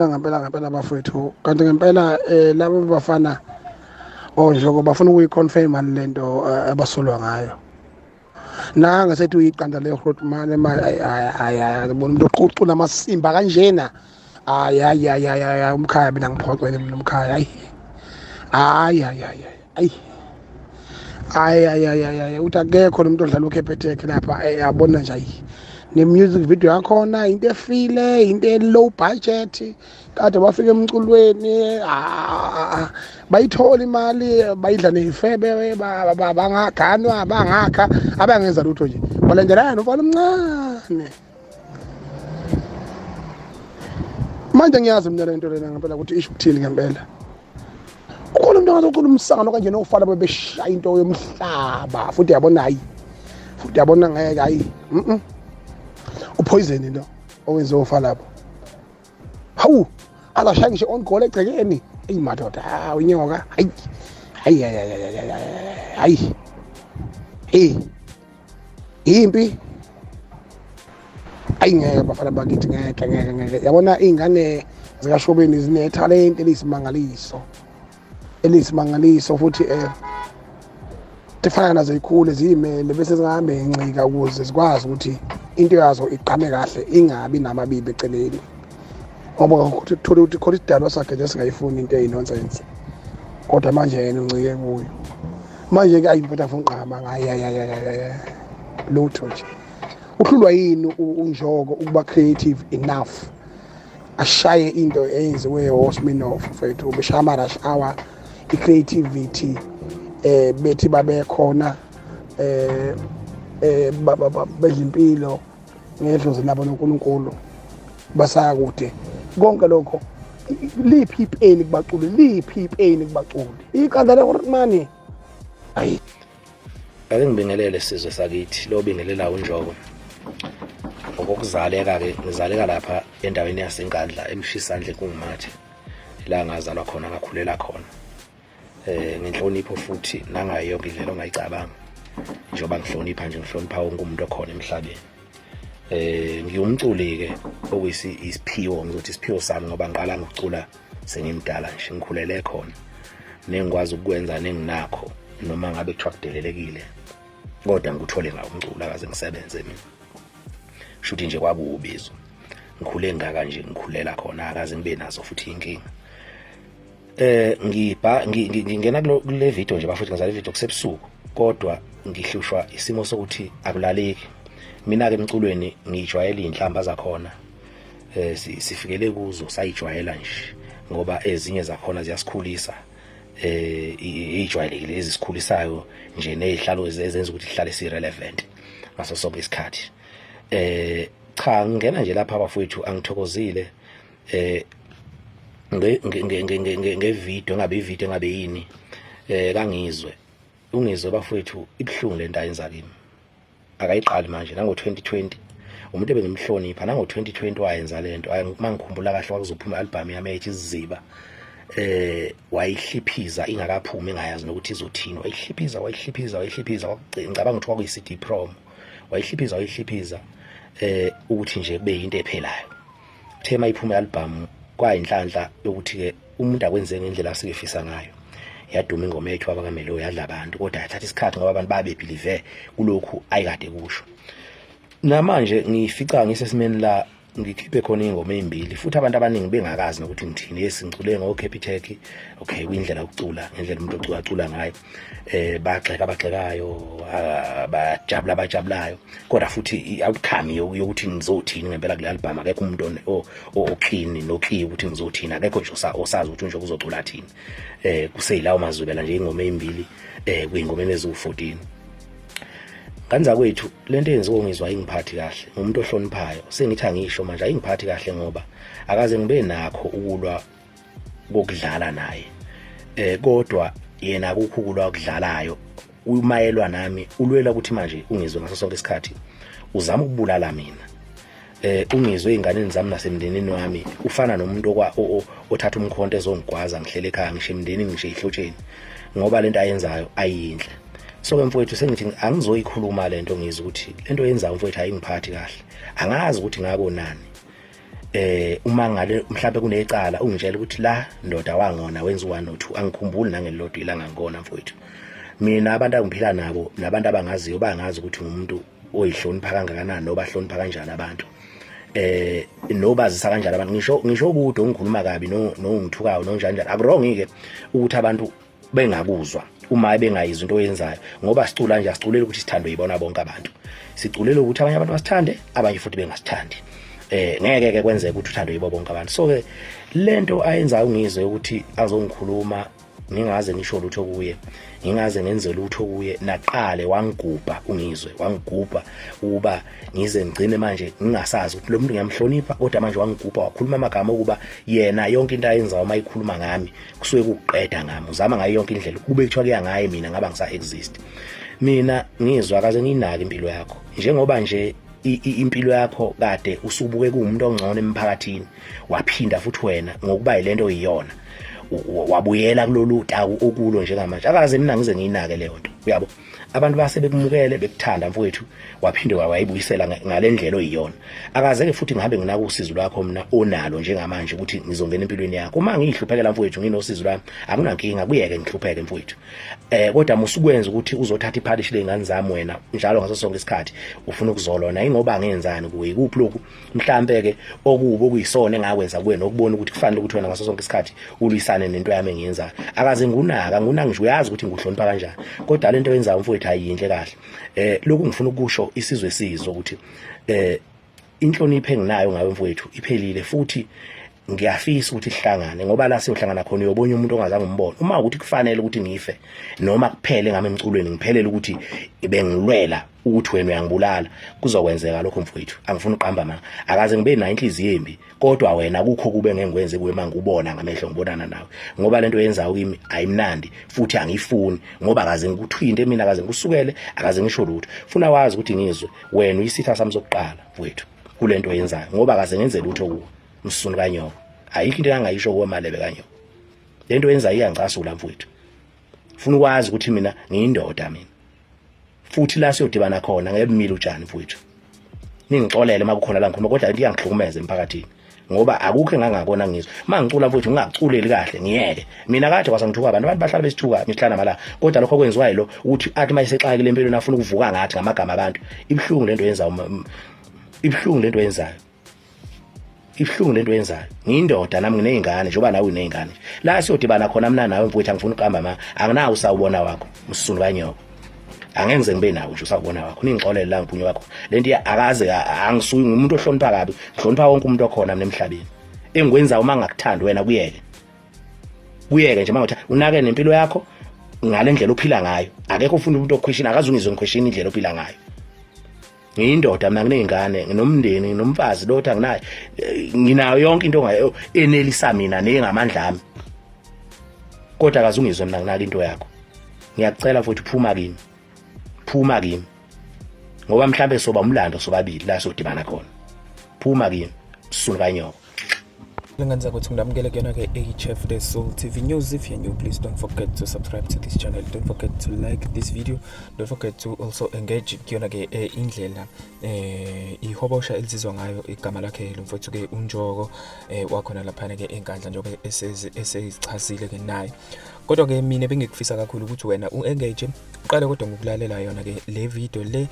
Ngempela ngempela bafowethu, kanti ngempela labo bafana onjoko bafuna ukuyiconfirm le nto abasolwa ngayo. Nanga sethi uyiqanda le Grootman ayi ayi bona umuntu oququla amasimba kanjena. Ayi ayi ayi ayi, umkhaya mina ngiphoxele mina umkhaya. Ayi ayi ayi ayi ayi ayi ayi ayi ayi, uthi akekho nomuntu odlala ukhephethe lapha, yabona nje. Ayi, ne-music video yakhona into efile, into e-low budget. Kade bafika emculweni, bayithola imali, bayidla ney'febe, bangaganwa, bangakha, abangenza lutho nje, balandelana nomfana omncane. Manje ngiyazi mina le nto lena ngempela ukuthi isho ukuthini ngempela. Ukhona umuntu ongazocula umsangano kanje nofana bebeshaya into yomhlaba futhi, yabona. Hayi, futhi yabona, ngeke, hayi, upoison lo owenziwe ofalapho. Hawu, azashaya ngisho on goal egcekeni. Eyi madoda, hawu, inyoka. Hayi hayi hayi hayi, hey, impi. Ayi ngeke bafana bakithi, ngeke ngeke ngeke. Yabona, iy'ngane zikashobeni zinethalente eliyisimangaliso, eliyisimangaliso futhi. Tifana nazo ikhule ziyimele, bese zingahambe incika ukuze zikwazi ukuthi into yazo igqame kahle, ingabi namabibi eceleni, ngoba uthole ukuthi khona isidalwa sakhe nje singayifuni into eyinonsense, kodwa manje yena uncike kuyo. Manje-ke ayi mfethu, afuna uqhama. Hayi hayi hayi hayi, lutho nje. Uhlulwa yini uNjoko ukuba creative enough, ashaye into eyenziwe oSminoff mfethu, beshaya ama-Rush Hour, i-creativity bethi babe khona, bedla impilo ngedlozi labo noNkulunkulu, basaya kude konke lokho. Liphi ipeni kubaculi? Liphi ipeni kubaculi? Iqanda le-Grootman, hayi. Ake ngibingelele sizwe sakithi. Lo bingelela uNjoko. Ngokokuzaleka-ke ngizaleka lapha endaweni yaseNkandla, eMshisandle, kungumathe la ngazalwa khona, ngakhulela khona ngenhlonipho futhi nangayo yonke indlela ongayicabanga. Njengoba ngihlonipha nje, ngihlonipha wonke umuntu okhona emhlabeni. Ngiwumculi ke, okuyisi isiphiwo, ngizothi isiphiwo sami, ngoba ngiqala ngokucula sengimdala nje. Ngikhulele khona nengikwazi ukukwenza nenginakho, noma ngabe kuthiwa kudelelekile, kodwa ngikuthole ngawo umculo. Akaze ngisebenze mina, shuthi nje kwakuwubizo. Ngikhule ngaka nje, ngikhulela khona, akaze ngibe nazo futhi inkinga. Ngibha ngingena kule video nje bafethu, ngizale video kusebusuku, kodwa ngihlushwa isimo sokuthi akulaleki. Mina ke emculweni ngijwayele inhlamba zakhona, sifikele kuzo, sayijwayela nje, ngoba ezinye zakhona ziyasikhulisa, ijwayelekile ezisikhulisayo nje, nezihlalo ezenza ukuthi sihlale si relevant ngaso sonke isikhathi. Cha, ngingena nje lapha bafowethu, angithokozile nge nge nge video, ngabe ivideo, ngabe yini kangizwe. Ungizwe bafowethu, ibhlungu lento ayenza kimi. Akayiqali manje, nango 2020 umuntu ebengimhlonipha, nango 2020 wayenza lento. Mangikhumbula kahle, kwakuzophuma album yami ethi Isiziba, wayihliphiza ingakaphumi, engayazi nokuthi izothini. Wayihliphiza, wayihliphiza, wayihliphiza. Ngicabanga ukuthi kwakuyi CD promo. Wayihliphiza, wayihliphiza ukuthi nje kube into ephelayo. Uthe mayiphuma i-album, kwayinhlanhla yokuthi ke umuntu akwenze ngendlela asuke efisa ngayo. Yaduma ingoma yethu abakamelo, yadla abantu, kodwa yathatha isikhathi ngoba abantu babebelieve kulokhu ayikade kusho. Namanje ngifica ngisesimeni la ngikhiphe khona iy'ngoma ey'mbili futhi abantu abaningi bengakazi nokuthi ngithini. Yes, ngicule ngo-Capitec, okay, kuyindlela yokucula, ngendlela umuntu ocula acula ngayo. Bagxeka abagxekayo, bajabula abajabulayo, kodwa futhi i-outcome yokuthi ngizothini ngempela kule album, akekho umuntu o-clean no-clear ukuthi ngizothini. Akekho nje osazi ukuthi unje uzocula thini. Kuseyilawo mazwibela nje, ingoma ezimbili kuyingoma eziwu-14. Kanza kwethu, lento eyenziwa ngizwa ayingiphathi kahle. Ngumuntu ohloniphayo, sengithi angisho manje, ayingiphathi kahle ngoba akaze ngibe nakho ukulwa kokudlala naye, kodwa yena akukho ukulwa okudlalayo. Umayelwa nami, ulwela ukuthi manje ungizwe ngaso sonke isikhathi uzama ukubulala mina. Ungizwe ey'nganeni zami nasemndenini wami, ufana nomuntu othatha umkhonto ezongigwaza ngihlele ekhaya, ngisho emndenini, ngisho ey'hlotsheni, ngoba lento ayenzayo ayiyinhle. So ke mfowethu, sengithi angizoyikhuluma lento, ngizwe ukuthi lento yenzayo mfowethu ayingiphathi kahle. Angazi ukuthi ngakonani. Uma ngale mhlawumbe kunecala ungitshela ukuthi la ndoda wangona wenza u1 no 2, angikhumbuli nangelilodwa ilanga ngikona mfowethu. Mina abantu angiphila nabo nabantu abangaziyo bangazi ukuthi ngumuntu oyihlonipha kangakanani nobahlonipha kanjani abantu, nobazisa kanjani abantu. Ngisho kude ungikhuluma kabi no nongithukayo nonjani njani, akurong ke ukuthi abantu bengakuzwa uma bengayizwa into oyenzayo, ngoba sicula nje asiculeli ukuthi sithandwe yibona bonke abantu, siculele ukuthi abanye abantu basithande, abanye futhi bengasithandi. Ngeke ke kwenzeke ukuthi uthandwe yibo bonke abantu. So ke lento ayenzayo ngizwe ukuthi azongikhuluma ngingaze ngisho lutho kuye, ngingaze ngenze lutho kuye. Naqale wangigubha ungizwe, wangigubha ukuba ngize ngigcine manje ngingasazi ukuthi lo muntu ngiyamhlonipha, kodwa manje wangigubha wakhuluma amagama okuba yena yonke into ayenzayo uma ikhuluma ngami kusuke kuqeda ngami, uzama ngayo yonke indlela kube kuthiwa kuya ngaye mina ngaba ngisa exist. Mina ngizwa kaze ngiyinake impilo yakho, njengoba nje impilo yakho kade usubuke kuwumuntu ongcono emphakathini, waphinda futhi wena ngokuba yilento oyiyona wabuyela kulolu taku okulo njengamanje. Akaze mina ngize ngiyinake leyo nto, uyabo. Abantu base bekumukele bekuthanda mfowethu, waphinde wayibuyisela ngale ndlela oyiyona. Akaze-ke futhi ngihambe nginaka usizo lwakho mina onalo njengamanje ukuthi ngizongena empilweni yakho. Uma ngiyihluphekela mfowethu nginosizo lwami, akunankinga, kuyeke ngihlupheke mfowethu. Kodwa musukwenza ukuthi uzothatha iphalishi ley'ngane zami wena njalo ngaso sonke isikhathi ufuna ukuzolona. Ingoba ngenzani kuwe? Ikuphi lokhu mhlampe-ke okubi okuyisona engakwenza kuwe nokubona ukuthi kufanele ukuthi wena ngaso sonke isikhathi ulwisane nento yami engiyenzayo? Akaze ngunaka ngunaka nje, uyazi ukuthi ngikuhlonipha kanjani, kodwa lento oyenzayo mfowethu ayiyinhle kahle. Lokhu ngifuna ukusho isizwe sizwe ukuthi inhlonipho enginayo ngawe mfowethu iphelile, futhi ngiyafisa ukuthi sihlangane, ngoba la siyohlangana khona uyobona umuntu ongazange umbone. Uma ukuthi kufanele ukuthi ngife noma kuphele ngami emculweni, ngiphelele ukuthi bengilwela ukuthi wena uyangibulala, kuzokwenzeka lokho mfowethu. Angifuni uqamba manga, akaze ngibe nayo inhliziyo embi, kodwa wena kukho kube ngengikwenze kuwe mangikubona ngamehlo ngibonana nawe, ngoba lento oyenzayo kimi ayimnandi futhi angiyifuni, ngoba akaze ngikuthinte mina, akaze ngikusukele, akaze ngisho lutho. Funa wazi ukuthi ngizwe wena uyisitha sami sokuqala mfowethu kulento oyenzayo, ngoba akaze ngenze lutho kuwe msunu kanyoko. Ayikho into engangayisho kuwe malebe kanyoko. Lento oyenzayo iyangicasula mfowethu. Funa ukwazi ukuthi mina ngiyindoda mina, futhi la siyodibana khona ngeke bumile utshani mfowethu. Ningixolele uma kukhona la ngikhuluma, kodwa into iyangihlukumeza emphakathini, ngoba akukho engangakona ngizwe uma ngicula mfowethu ngingaculeli kahle, ngiyeke mina. Kade kwase ngithuka abantu, abantu bahlala besithuka mihla namalanga, kodwa lokho okwenziwayo lo ukuthi athi uma esexakile empilweni afuna ukuvuka ngathi ngamagama abantu. Ibuhlungu lento yenzayo, ibuhlungu lento yenzayo, ibuhlungu lento yenzayo. Ngiyindoda nami, nginey'ngane njengoba nawe uney'ngane. La siyodibana khona mina nawe mfowethu, angifuni ukuqamba ma anginawo usawubona wakho msunu kanyoko, angeke ngize ngibe nawo nje usawubona wakho. Ningixolele la ngiphunywe wakho lento akaze angisuyi ngumuntu ohlonipha kabi, ngihlonipha wonke umuntu okhona mina emhlabeni. Engikwenzayo uma ngakuthandi wena kuyeke, kuyeke nje. Mangathi unake nempilo yakho ngale ndlela ophila ngayo, akekho ufuna umuntu okhweshini, akaze ungizwe ngikhweshini indlela ophila ngayo. Ngiyindoda mina, nginey'ngane, nginomndeni, nginomfazi lotha anginayo, nginayo yonke into ngayo enelisa mina nengamandla ami, kodwa akaze ungizwe mina nginaka into yakho. Ngiyakucela futhi, phuma kimi, phuma kimi, ngoba mhlambe soba umlando sobabili la sodibana khona. Phuma kimi sisulu kanyoko. Linganza ukuthi nginamukele kuyona-ke HF The Soul TV News. If you're new, please don't forget to subscribe to this channel. Don't forget to like this video. Don't forget to also engage kuyona-ke indlela ihobosha elizizwa ngayo igama lakhe lo mfowethu-ke uNjoko wakhona laphana-ke eNkandla, njengoba esezichazile-ke naye. Kodwa-ke mina bengikufisa kakhulu ukuthi wena u-engage uqale kodwa ngokulalela yona-ke le video le.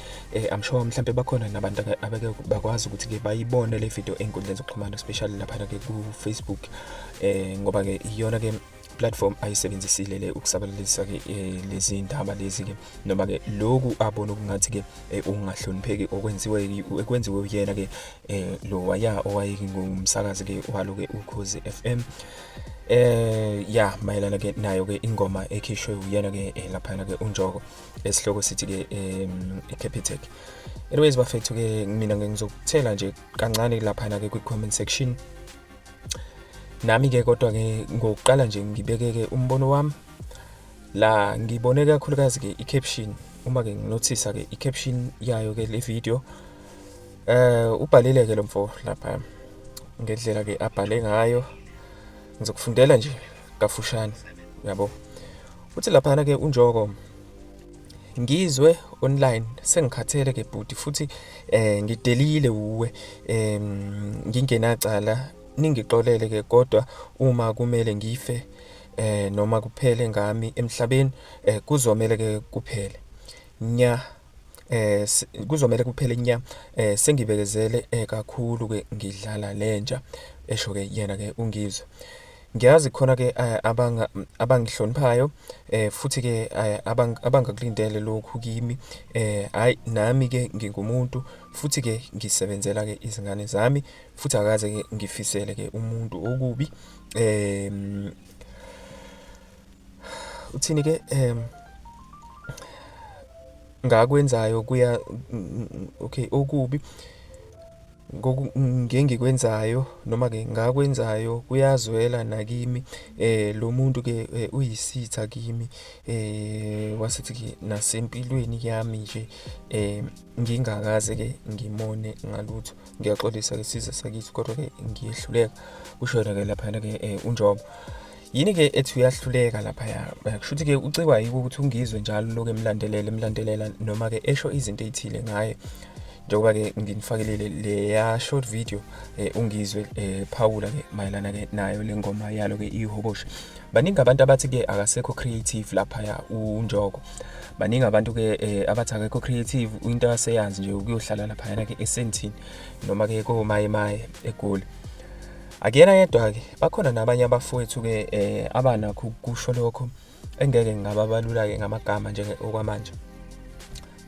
I'm sure mhlampe bakhona nabantu abake bakwazi ukuthi-ke bayibone le video ey'nkundleni zokuxhumana, especially laphana-ke ku-Facebook, ngoba-ke iyona-ke platform ayisebenzisile le ukusabalalisa-ke lezi ndaba lezi-ke, noma-ke lokhu abona okungathi-ke ukungahlonipheki okwenziwe ekwenziwe uyena-ke lo waya owayengumsakazi-ke walo-ke Ukhozi FM, ya mayelana ke nayo ke ingoma ekhishwe uyena ke laphana ke uNjoko, esihloko sithi ke iCapitec. Anyways bafethu ke, mina ngizokuthela nje kancane laphana ke kwi comment section nami ke, kodwa ke ngokuqala nje ngibeke ke umbono wami la. Ngibone kakhulukazi ke i-caption, uma ke nginothisa ke i-caption yayo ke le video, ubhalile ke lo mfo lapha ngendlela ke abhale ngayo. Ngizokufundela nje kafushane, uyabo. Uthi laphana ke uNjoko, Ngizwe online sengikhathele ke bhuti futhi ngidelile wuwe ngingenacala ningixolele ke kodwa uma kumele ngife noma kuphele ngami emhlabeni kuzomele ke kuphele nya kuzomele kuphele nya sengibekezele kakhulu ke ngidlala lenja esho ke yena ke uNgizwe. Ngiyazi khona ke abanga abangihloniphayo futhi ke abangakulindele lokhu kimi hayi nami ke ngingumuntu futhi ke ngisebenzela ke izingane zami futhi akaze ke ngifisele ke umuntu okubi uthini ke ngakwenzayo kuya okay okubi ngengikwenzayo noma ke ngakwenzayo kuyazwela nakimi lo muntu ke uyisitha kimi wasithi ke nasempilweni yami nje ngingakaze ke ngimone ngalutho. Ngiyaxolisa ke sizwe sakithi kodwa ke ngiyehluleka kusho yena ke laphana ke uNjobo. Yini ke ethi uyahluleka laphaya? Kusho ukuthi ke ucikwa yiko ukuthi uNgizwe njalo lokhu emlandelela emlandelela noma ke esho izinto ey'thile ngaye. Njengoba ke nginifakelile leya short video uNgizwe phawula ke mayelana ke nayo le ngoma yalo ke iHoboshi. Baningi abantu abathi ke akasekho creative laphaya uNjoko. Baningi abantu ke abathi akekho creative into aseyazi nje ukuyohlala laphayana ke esentini noma ke komaye maye eGoli. Akuyena yedwa ke bakhona nabanye abafowethu ke abanakho ukusho lokho engeke ngababalula ke ngamagama nje okwamanje.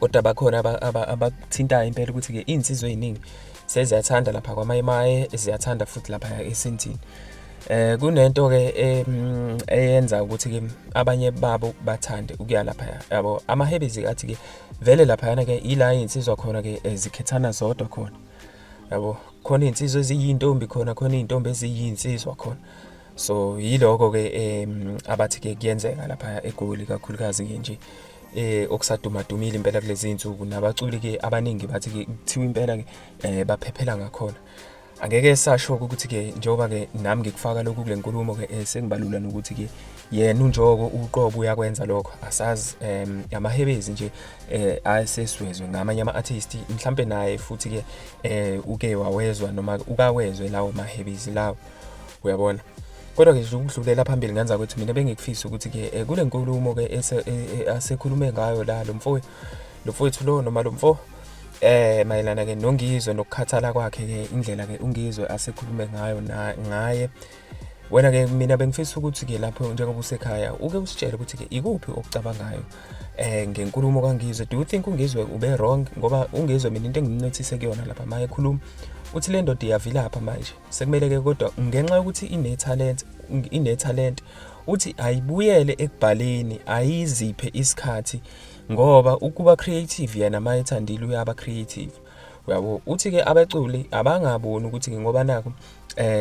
Kodwa bakhona abakuthintayo impela ukuthi ke iy'nsizwa ey'ningi seziyathanda lapha kwaMayimaye ziyathanda futhi lapha esentini. Kunento ke eyenza ukuthi ke abanye babo bathande ukuya lapha yabo amahebezi athi ke vele laphayana ke ila iy'nsizwa khona ke zikhethana zodwa khona yabo khona iy'nsizwa eziyintombi khona khona iy'ntombi eziyinsizwa khona. So yiloko ke abathi ke kuyenzeka lapha eGoli kakhulukazi ke nje okusadumadumile impela kulezi insuku nabaculi ke abaningi bathi ke kuthiwa impela ke baphephela ngakhona. Angeke sasho ukuthi ke njengoba ke nami ngikufaka lokhu kule nkulumo ke sengibalula nokuthi ke yena uNjoko uqobo uyakwenza lokho asazi amahebezi nje ayeseswezwe ngamanye ama-artist mhlambe naye futhi ke uke wawezwa noma ukawezwe lawo mahebezi lawo uyabona. Kodwa ke nje ukudlulela phambili ngenza ukuthi mina bengikufisa ukuthi ke kule nkulumo ke asekhulume ngayo la lo mfowethu lo mfowethu lo noma lo mfo mayelana ke noNgizwe nokukhathala kwakhe ke indlela ke uNgizwe asekhulume ngayo ngaye. Wena ke mina bengifisa ukuthi ke lapho njengoba usekhaya uke usitshele ukuthi ke ikuphi okucabangayo ngenkulumo kaNgizwe. Do you think uNgizwe ube wrong? Ngoba uNgizwe mina into engimnothise kuyona lapha maye ekhuluma uthi le ndoda iyavilapha manje sekumele ke kodwa ngenxa yokuthi ine-talent ine-talent uthi ayibuyele ekubhaleni ayiziphe isikhathi ngoba ukuba creative yena uma ethandile uyaba creative uyabo. Uthi ke abaculi abangaboni ukuthi ke ngoba nakho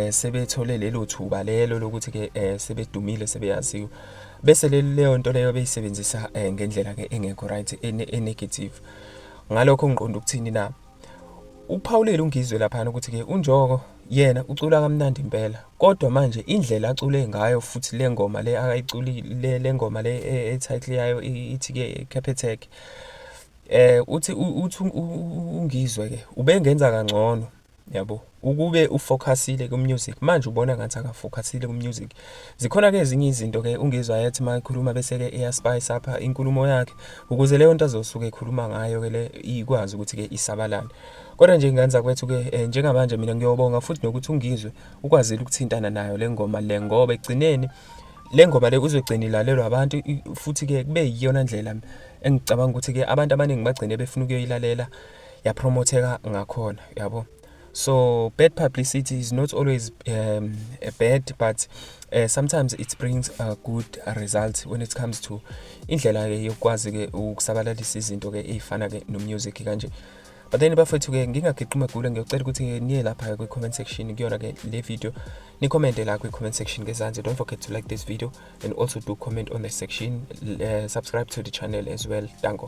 sebethole lelo thuba lelo lokuthi ke sebedumile sebeyaziwa bese leyo nto leyo beyisebenzisa ngendlela ke engekho right e-negative. Ngalokho ngiqonda ukuthini na? Uphawulile uNgizwe laphana ukuthi ke uNjoko yena ucula kamnandi impela kodwa manje indlela acule ngayo futhi le ngoma le akayiculile le ngoma le e-title yayo ithi ke Capitec uthi uthi uNgizwe ke ubengenza kangcono yabo ukube ufocusile ku music manje ubona ngathi akafocusile ku music. Zikhona ke ezinye izinto ke uNgizwe ayethi mayekhuluma bese ke eyaspice apha inkulumo yakhe ukuze leyo nto azosuke ekhuluma ngayo ke le ikwazi ukuthi ke isabalale. Kodwa nje ngenza kwethu ke njengamanje mina ngiyobonga futhi nokuthi uNgizwe ukwazile ukuthintana nayo le ngoma le ngoba ekugcineni le ngoma le uzogcina ilalelwa abantu futhi ke kube yiyona ndlela engicabanga ukuthi ke abantu abaningi bagcine befuna ukuyoyilalela yapromotheka ngakhona yabo. So bad publicity is not always bad, but sometimes it brings a good result when it comes to indlela ke yokwazi ke ukusabalalisa izinto ke ezifana ke no music kanje. But then bafethu ke ngingagiqi magula ngiyocela ukuthi niye lapha kwi comment section kuyona ke le video ni comment la kwi comment section ngezansi. Don't forget to like this video and also do comment on the section, subscribe to the channel as well. Danko.